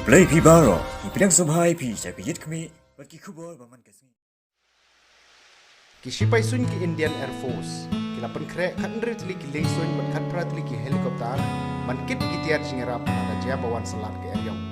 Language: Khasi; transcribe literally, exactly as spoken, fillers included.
Khublei phi baroh, ngi pdiang sngewbha ïa phi sha ka Ïit Khmih bad ki khubor ba man ka sngi. Ki shipai suiñ ki Indian Air Force ki la pynkhreh khathynriew tylli ki lieng suiñ bad khatphra tylli ki helicopter ban kit ïa ki tiar jingïarap lada jia ba wan sa lad ka eriong.